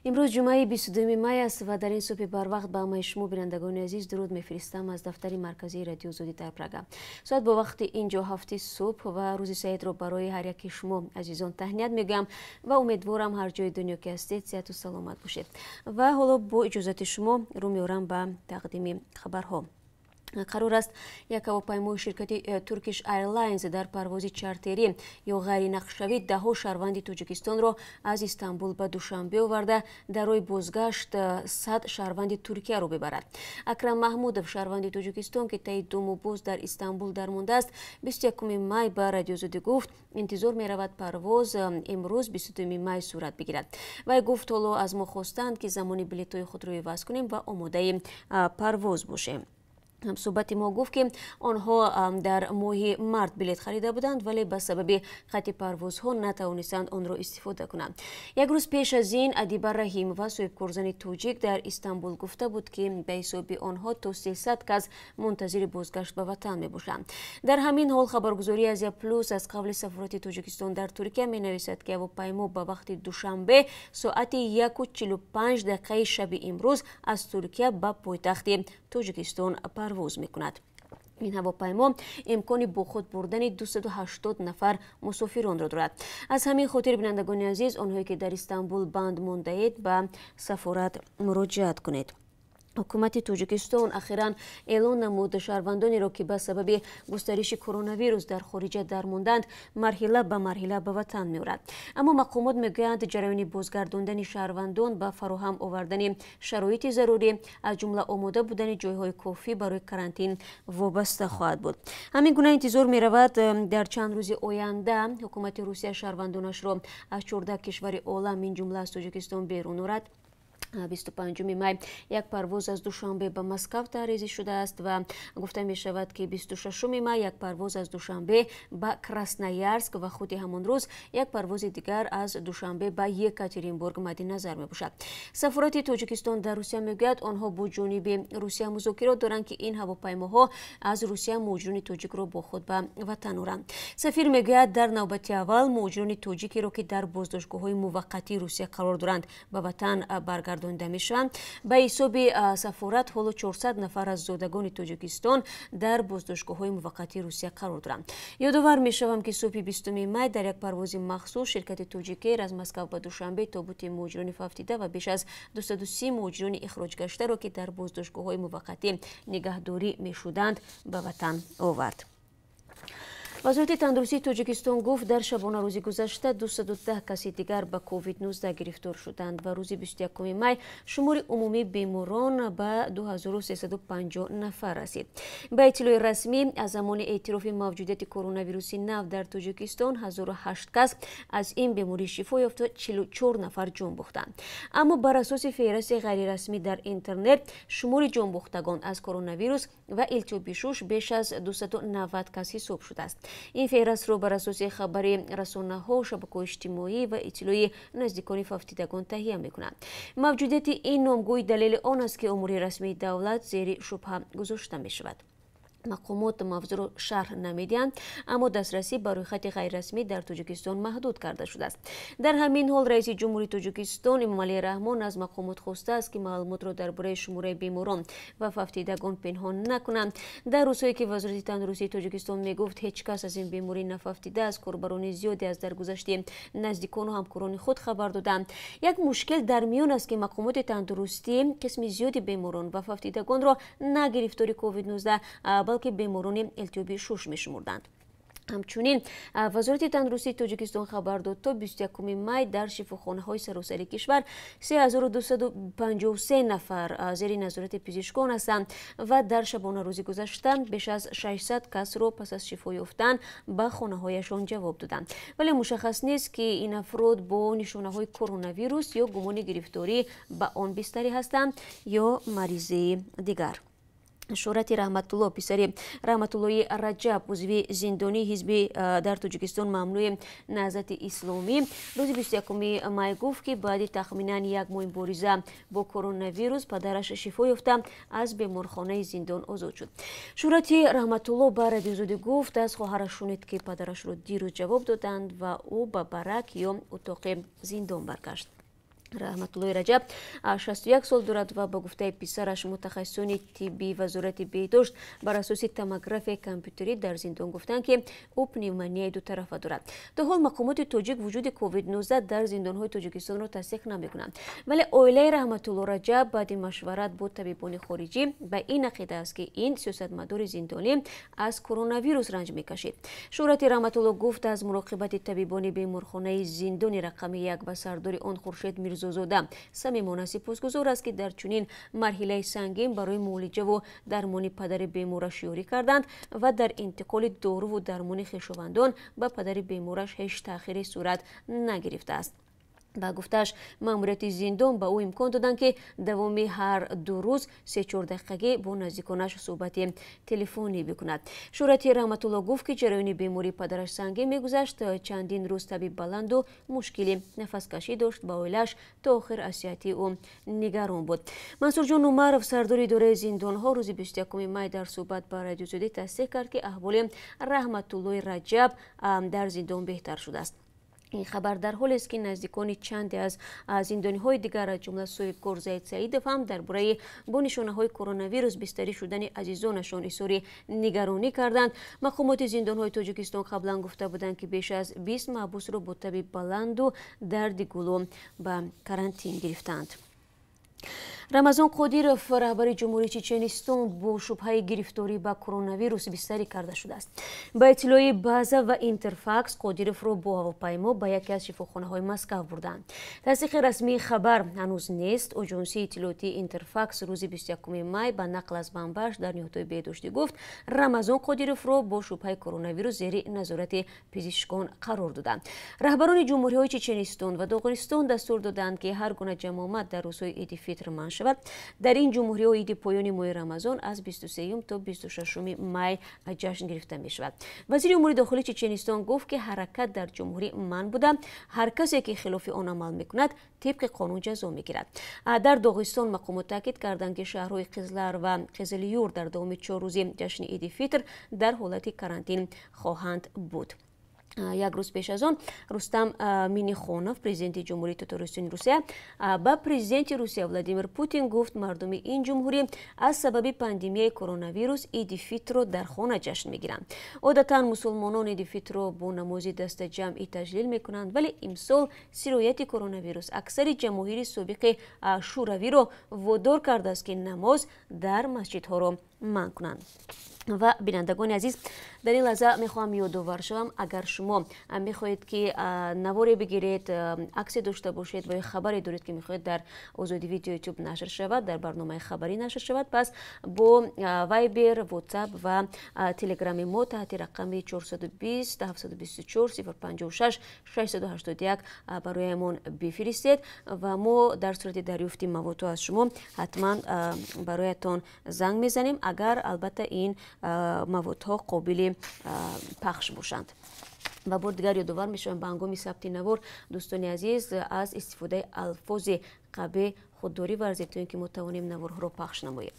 Имрӯз ҷумъаи 22 май аст ва дар ин субҳи барвақт ба ҳамаи шумо, бинандагони азиз, дуруд мефиристам аз дафтари марказии Радиои Озодӣ дар Прага. Соат бо вақти инҷо 7 субҳ ва рӯзи саидро барои ҳар яки шумо азизон таҳният мегӯям ва умедворам, ҳар ҷои дунё ки ҳастед, сиҳату саломат бошед. Ва ҳоло бо иҷозати шумо рӯ меорам ба тақдими хабарҳо. Қарор аст, як ҳавопаймои ширкати Turkish Airlines дар парвози чартерӣ ё ғайринақшавӣ даҳҳо шаҳрванди Тоҷикистонро аз Истанбул ба Душанбе оварда, дар роҳи бозгашт 100 шаҳрванди Туркияро бибарад. Акрам Маҳмудов, шаҳрванди Тоҷикистон, ки таи 2 моҳ боз дар Истанбул дармондааст, 21 май ба Радиои Озодӣ гуфт, интизор меравад парвоз имрӯз, 22 май, сурат бигирад. Вай гуфт, ҳоло аз мо хостанд, ки замони билетҳои худро иваз кунем ва омодаи парвоз бошем. Ҳамсӯҳбати мо гуфт, ки онҳо дар моҳи март билет харида буданд, вале ба сабаби қатъи парвозҳо натавонистанд онро истифода кунанд. Як рӯз пеш аз ин Адиба Раҳимова, соҳибкорзани тоҷик, дар Истанбул гуфта буд, ки ба ҳисоби онҳо то 300 кас мунтазири бозгашт ба ватан мебошанд. Дар ҳамин ҳол хабаргузории Азия Плюс аз қавли сафорати Тоҷикистон дар Туркия менависад, ки ҳавопаймо ба вақти Душанбе соати 1:45 шаби имрӯз аз Туркия ба пойтахти Тоҷикистон парвоз мекунад. Ин ҳавопаймо имкони бо худ бурдани 280 нафар мусофиронро дорад. Аз ҳамин хотир, бинандагони азиз, онҳое ки дар Истанбул банд мондаед, ба сафорат муроҷиат кунед. Ҳукумати Тоҷикистон ахиран эълон намуд, шаҳрвандонеро, ки ба сабаби густариши коронавирус дар хориҷа дармонданд, марҳила ба марҳила ба ватан меорад. Аммо мақомот мегӯянд, ҷараёни бозгардондани шаҳрвандон ба фароҳам овардани шароити зарурӣ, аз ҷумла омода будани ҷойҳои кофӣ барои карантин, вобаста хоҳад буд. Ҳамин гуна интизор меравад, дар чанд рӯзи оянда ҳукумати Русия шаҳрвандонашро аз 14 кишвари олам, мин ҷумла аз Тоҷикистон, берун орад. 25 май як парвоз аз Душанбе ба Москав тарҳрезӣ шудааст ва гуфта мешавад, ки 26 май як парвоз аз Душанбе ба Красноярск ва худи ҳамон рӯз як парвози дигар аз Душанбе ба Екатеринбург мадди назар мебошад. Сафорати Тоҷикистон дар Русия мегӯяд, онҳо бо ҷониби Русия музокирот доранд, ки ин ҳавопаймоҳо аз Русия муҳоҷирони тоҷикро бо худ ба ватан оранд. Сафир мегӯяд, дар навбати аввал муҳоҷирони тоҷикеро, ки дар боздоштгоҳҳои муваққатии Русия қарор доранд, ба ватан баргардонида мешаванд. Ба ҳисоби сафорат, ҳоло 400 нафар аз зодагони Тоҷикистон дар боздоштгоҳҳои муваққатии Русия қарор доранд. Ёдовар мешавам, ки субҳи 20 май дар як парвози махсус ширкати Тоҷикэйр аз Москав ба Душанбе тобути муҳоҷирони фавтида ва беш аз 230 муҳоҷирони ихроҷгаштаро, ки дар боздоштгоҳҳои муваққатӣ нигаҳдорӣ мешуданд, ба ватан овард. Вазорати тандурустии Тоҷикистон гуфт, дар шабонарӯзи гузашта 210 каси дигар ба COVID-19 гирифтор шуданд ва рӯзи 21 май шумори умумии беморон ба 2350 нафар расид. Ба иттилои расмӣ, аз замони эътирофи мавҷудияти коронавируси нав дар Тоҷикистон 1008 кас аз ин беморӣ шифо ёфта, 44 нафар ҷон бохтанд. Аммо бар асоси феҳристи ғайрирасмӣ дар интернет, шумори ҷонбохтагон аз коронавирус ва илтиҳоби шуш беш аз 290 кас ҳисоб шудааст. Ин феҳристро бар асоси хабари расонаҳо, шабакаҳои иҷтимоӣ ва иттилои наздикони фавтидагон таҳия мекунанд. Мавҷудияти ин номгӯй далели он аст, ки омори расмии давлат зери шубҳа гузошта мешавад. Мақомот мавзӯъро шарҳ намедиҳанд, аммо дастрасӣ ба рӯйхати ғайрирасмӣ дар Тоҷикистон маҳдуд карда шудааст. Дар ҳамин ҳол раиси ҷумҳури Тоҷикистон Эмомалӣ Раҳмон аз мақомот хостааст, ки маълумотро дар бораи шумораи беморон ва фавтидагон пинҳон накунанд. Дар рӯзҳое ки Вазорати тандурустии Тоҷикистон мегуфт, ҳеҷ кас аз ин беморӣ нафавтидааст, корбарони зиёде аз даргузашти наздикону ҳамкорони худ хабар доданд. Як мушкил дар миён аст, ки мақомоти тандурустӣ қисми зиёди беморон ва фавтидагонро на гирифтори COVID-19, балки беморони илтиҳоби шуш мешумурданд. Ҳамчунин Вазорати тандурустии Тоҷикистон хабар дод, то 21 май дар шифохонаҳои саросари кишвар 3253 нафар зери назорати пизишкон ҳастанд ва дар шабонарӯзи гузашта беш аз 600 касро пас аз шифо ёфтан ба хонаҳояшон ҷавоб доданд. Вале мушаххас нест, ки ин афрод бо нишонаҳои коронавирус ё гумони гирифторӣ ба он бистарӣ ҳастанд ё маризии дигар. Шӯҳрати Раҳматулло, писари Раҳматуллои Раҷаб, узви зиндонии ҳизби дар Тоҷикистон мамнӯи Наҳзати Исломӣ, рӯзи 21 май гуфт, ки баъди тахминан як моҳ мубориза бо коронавирус падараш шифо ёфта, аз беморхонаи зиндон озод шуд. Шӯҳрати Раҳматулло ба Радиои Озодӣ гуфт, аз хоҳараш шунид, ки падарашро дирӯз ҷавоб доданд ва ӯ ба барак ё утоқи зиндон баргашт. Раҳматуллои Раҷаб 61 сол дорад ва ба гуфтаи писараш мутахассисони тиббии Вазорати беҳдошт бар асоси томографияи компютерӣ дар зиндон гуфтанд, ки ӯ пневмонияи дутарафа дорад. То ҳол мақомоти тоҷик вуҷуди COVID-19 дар зиндонҳои Тоҷикистонро тасдиқ намекунанд. Вале оилаи Раҳматулло Раҷаб баъди машварат бо табибони хориҷӣ ба ин ақида аст, ки ин сиёсатмадори зиндонӣ аз коронавирус ранҷ мекашид. Шӯҳрати Раҳматулло гуфт, аз муроқибати табибони беморхонаи зиндони рақами 1 ва сардори он Хуршед Мирзозода самимона сипосгузор аст, ки дар чунин марҳилаи сангин барои муолиҷаву дармони падари бемораш ёрӣ карданд ва дар интиқоли доруву дармони хешовандон ба падари бемораш ҳеҷ таъхире сурат нагирифтааст. Ба гуфтааш, маъмурияти зиндон ба ӯ имкон доданд, ки давоми ҳар 2 рӯз 3-4 дақиқагӣ бо наздиконаш суҳбати телефонӣ бикунад. Шӯҳрати Раҳматулло гуфт, ки ҷараёни бемории падараш сангин мегузашт, чандин рӯз таби баланду мушкили нафаскашӣ дошт, ба оилааш то охир аз сиҳатии ӯ нигарон буд. Мансурҷон Умаров, сардори идораи зиндонҳо, рӯзи 21 май дар суҳбат ба Радиои Озодӣ тасдиқ кард, ки аҳволи Раҳматуллои Раҷаб дар зиндон беҳтар шудааст. Ин хабар дар ҳолест, ки наздикони чанде аз зиндониҳои дигар, аз ҷумла соҳибкор Заид Саидов ҳам дар бораи бо нишонаҳои коронавирус бистарӣ шудани азизонашон изҳори нигаронӣ карданд. Мақомоти зиндонҳои Тоҷикистон қаблан гуфта буданд, ки беш аз 20 маҳбусро бо таби баланду дарди гулӯ ба карантин гирифтанд. Рамазон Қодиров, раҳбари Ҷумҳурии Чеченистон, бо шубҳаи гирифторӣ ба коронавирус бистарӣ карда шудааст. Ба иттилои База ва Интерфакс, Қодировро бо ҳавопаймо ба яке аз шифохонаҳои Москав бурданд. Тасдиқи расмии хабар ҳанӯз нест. Оҷонсии иттилоотии Интерфакс рӯзи 21 май ба нақл аз манбааш дар ниҳодҳои беҳдоштӣ гуфт, Рамазон Қодировро бо шубҳаи коронавирус зери назорати пизишкон қарор доданд. Раҳбарони ҷумҳуриҳои Чеченистон ва Доғистон дастур доданд, ки ҳар гуна ҷамъомад дар рӯзҳои Иди Фитр манъ шавад. Дар ин ҷумҳуриҳо иди поёни моҳи Рамазон аз 23 то 26 май ҷашн гирифта мешавад. Вазири умури дохилии Чеченистон гуфт, ки ҳаракат дар ҷумҳурӣ манъ буда, ҳар касе ки хилофи он амал мекунад, тибқи қонун ҷазо мегирад. Дар Доғистон мақомот таъкид карданд, ки шаҳрҳои Қизлар ва Қизилюр дар давоми 4 рӯзи ҷашни Иди Фитр дар ҳолати карантин хоҳанд буд. Як рӯз пеш аз он Рустам Миннихонов, президенти Ҷумҳурии Татаристони Русия, ба президенти Русия Владимир Путин гуфт, мардуми ин ҷумҳурӣ аз сабаби пандемияи коронавирус Иди Фитрро дар хона ҷашн мегиранд. Одатан мусулмонон Иди Фитрро бо намози дастаҷамъӣ таҷлил мекунанд, вале имсол сирояти коронавирус аксари ҷамоҳири собиқи Шӯравиро водор кардааст, ки намоз дар масҷидҳоро манъ кунанд. Ва бинандагони азиз, дар ин лаҳза мехоҳам ёдовар шавам, агар шумо мехоҳед, ки наворе бигиред, аксе дошта бошед ва ё хабаре доред, ки мехоҳед дар Озоди Видео Ютуб нашр шавад, дар барномаи хабарӣ нашр шавад, пас бо Вайбер, Ватсап ва Телеграми мо таҳти рақами 420 724 056 681 бароямон бифиристед ва мо дар сурати дарёфти маводҳо аз шумо ҳатман бароятон занг мезанем, агар албатта ин маводҳо қобили пахш бошанд. Ва бор дигар ёдовар мешавам, ба ҳангоми сабти навор, дӯстони азиз, аз истифодаи алфози қабеҳ худдорӣ варзед, то ин ки мо тавонем наворҳоро пахш намоем.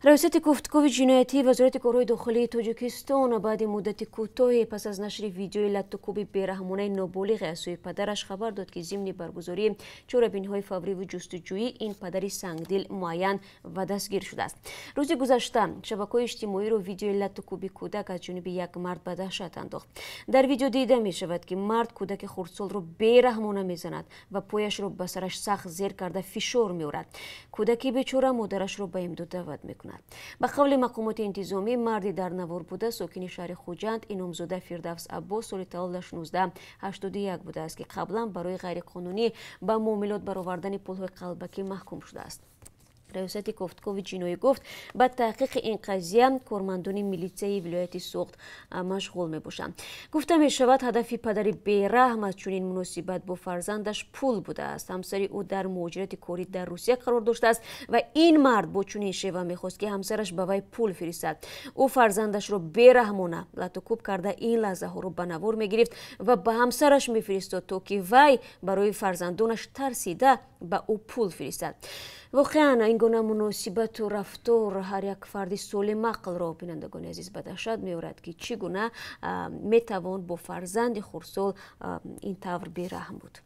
Раёсати кофтукови ҷиноятии Вазорати корҳои дохилии Тоҷикистон баъди муддати кӯтоҳе пас аз нашри видеои латтукӯби бераҳмонаи ноболиғе аз сӯи падараш хабар дод, ки зимни баргузории чорабиниҳои фавриву ҷустуҷӯӣ ин падари сангдил муайян ва дастгир шудааст. Рӯзи гузашта шабакаҳои иҷтимоиро видеои латтукӯби кӯдак аз ҷониби як мард ба даҳшат андохт. Дар видео дида мешавад, ки мард кӯдаки хурдсолро бераҳмона мезанад ва пояшро ба сараш сахт зер карда фишор меорад. Кӯдаки бечора модарашро ба имдод даъват мекунад. Ба қавли мақомоти интизомӣ, марди дар навор буда сокини шаҳри Хуҷанд Иномзода Фирдавс Аббос соли таваллудаш 1981 будааст, ки қаблан барои ғайриқонунӣ ба муомилот баровардани пулҳои қалбакӣ маҳкум шудааст. Раёсати кофтукови ҷиноӣ гуфт, ба таҳқиқи ин қазия кормандони милитсияи вилояти Суғд машғул мебошанд. Гуфта мешавад, ҳадафи падари бераҳм аз чунин муносибат бо фарзандаш пул будааст. Ҳамсари ӯ дар муҳоҷирати корӣ дар Русия қарор доштааст ва ин мард бо чунин шева мехост, ки ҳамсараш ба вай пул фиристад. Ӯ фарзандашро бераҳмона латтукӯб карда ин лаҳзаҳоро ба навор мегирифт ва ба ҳамсараш мефиристод, то ки вай барои фарзандонаш тарсида ба ӯ пул фиристад. Воқеан ин гуна муносибату рафтор ҳар як фарди солимақлро, бинандагони азиз, ба даҳшат меорад, ки чӣ гуна метавон бо фарзанди хурдсол ин тавр бераҳм буд.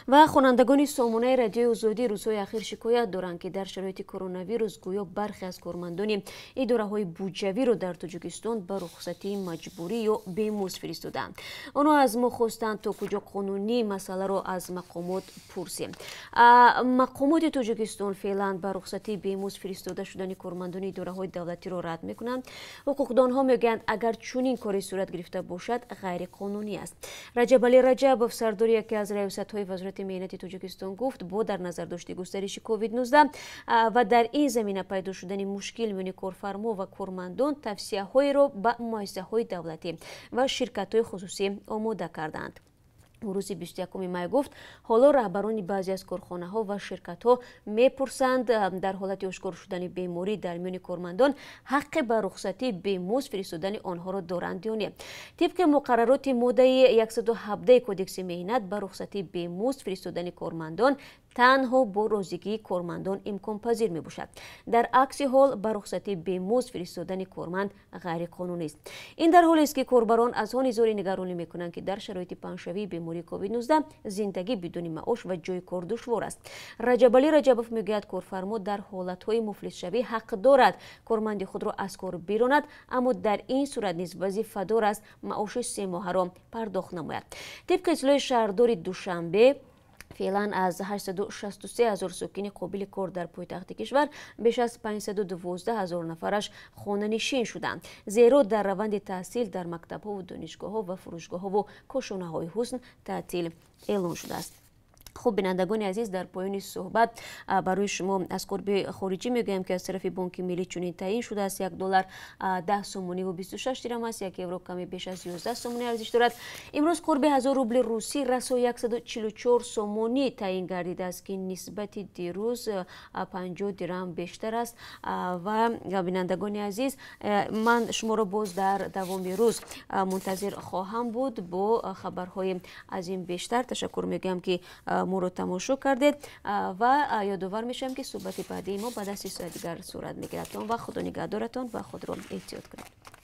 Ва хонандагони сомонаи Радиои Озодӣ рӯзҳои ахир шикоят доранд, ки дар шароити коронавирус гӯё бархе аз кормандони идораҳои буҷавиро дар Тоҷикистон ба рухсатии маҷбурӣ ё бемузд фиристодаанд. Онҳо аз мо хостанд, то куҷо қонунӣ масъаларо аз мақомот пурсем. Мақомоти Тоҷикистон феълан ба рухсатии бемузд фиристода шудани кормандони идораҳои давлатиро рад мекунанд. Ҳуқуқдонҳо мегӯянд, агар чунин коре сурат гирифта бошад, ғайриқонунӣ аст. Раҷабалӣ Раҷабов, сардори яке аз раёсатҳои Вазорати меҳнати Тоҷикистон, гуфт, бо дар назар дошти густариши COVID-19 ва дар ин замина пайдо шудани мушкил миёни корфармо ва кормандон, тавсияҳоеро ба муассисаҳои давлатӣ ва ширкатҳои хусусӣ омода кардаанд. Рӯзи 21 май гуфт, ҳоло раҳбарони баъзе аз корхонаҳо ва ширкатҳо мепурсанд, дар ҳолати ошкор шудани беморӣ дар миёни кормандон ҳаққи ба рухсатии бемузд фиристодани онҳоро доранд ё не. Тибқи муқаррароти моддаи 117 Кодекси меҳнат, ба рухсатии бемузд фиристодани кормандон танҳо бо розигии кормандон имконпазир мебошад. Дар акси ҳол ба рухсатии бемузд фиристодани корманд ғайриқонунист. Ин дар ҳолест, ки корбарон аз он изҳори нигаронӣ мекунанд, ки дар шароити паҳншавии бемории COVID-19 зиндагӣ бидуни маош ва ҷои кор душвор аст. Раҷабалӣ Раҷабов мегӯяд, корфармо дар ҳолатҳои муфлисшавӣ ҳақ дорад корманди худро аз кор биронад, аммо дар ин сурат низ вазифадор аст маоши семоҳаро пардохт намояд. Тибқи иттилои шаҳрдори Душанбе, феълан аз 863 ҳазор сокини қобили кор дар пойтахти кишвар беш аз 512 ҳазор нафараш хонанишин шуданд, зеро дар раванди таҳсил дар мактабҳову донишгоҳҳо ва фурӯшгоҳҳову кошонаҳои ҳусн таътил эълон шудааст. Хуб, бинандагони азиз, дар поёни суҳбат барои шумо аз қурби хориҷӣ мегӯям, ки аз тарафи Бонки Миллӣ чунин таъин шудааст: 1 доллар 10 сомониву 26 дирам аст, 1 евро каме беш аз 11 сомонӣ арзиш дорад. Имрӯз қурби 1000 рубли русӣ расо 144 сомонӣ таъин гардидааст, ки нисбати дирӯз 50 дирам бештар аст. Ва, бинандагони азиз, ман шуморо боз дар давоми рӯз мунтазир хоҳам буд бо хабарҳои аз ин бештар. Ташаккур мегӯям, ки моро тамошо кардед, ва ёдовар мешавам, ки суҳбати баъдии мо баъд аз 30 соат дигар сурат мегирад. То он вақт Худо нигаҳдоратон ва худро эҳтиёт кунед.